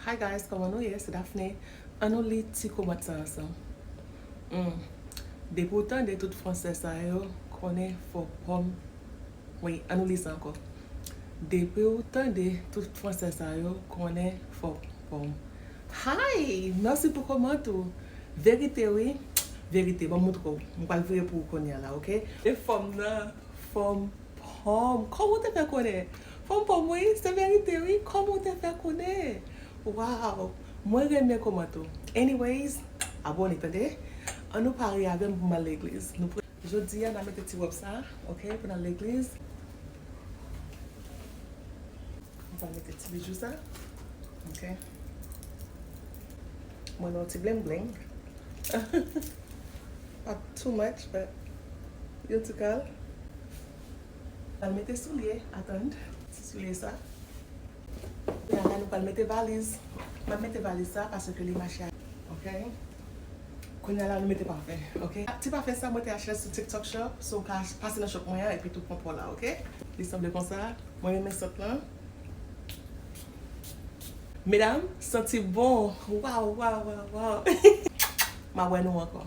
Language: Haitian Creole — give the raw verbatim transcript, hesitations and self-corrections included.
Hi guys, kòman nou ye? Se Daphné. Ann nou li ti kòmantè sa ansanm. Hmm. Depi w tande tout fransè sa yo, konnen fò pòm. Wi, ann nou li sa ankò. Depi w tande tout fransè sa yo, konnen fò pòm. Hi! Mèsi pou kòmantè ou. Verite wi. Verite, ban m montre w. M pral vire pou ou kounye a la, oke? E fòm nan, fòm pòm. Kòman w te fè konnen? Fòm pòm wi, se verite wi. Kòman w te fè konnen? Wow! Mwen renmen kòmantè ou. Anyways, abòne tande. Ann nou pare avè m pou m al legliz. Nou pre- Jodi a, n a mete ti wòb sa, oke, pou n al legliz. Mwen pral mete ti bijou sa, oke. Mwen nan yon ti bling bling. Pa too much, but yon ti kal. Pral mete soulye, atann, ti soulye sa. Kounye a la, nou pral mete valiz. M ap mete valiz sa paske li mache ak, oke? Kounye a la, nou mete pafen, oke? Ti pafen sa, mwen te achte l sou TikTok Shop, so w ka pase nan shop mwen an epi tou pran pa w la, oke? Li sanble konsa. Mwen renmen sant lan. Medam, santi bon. Waw, waw, waw, waw. M a wè nou ankò.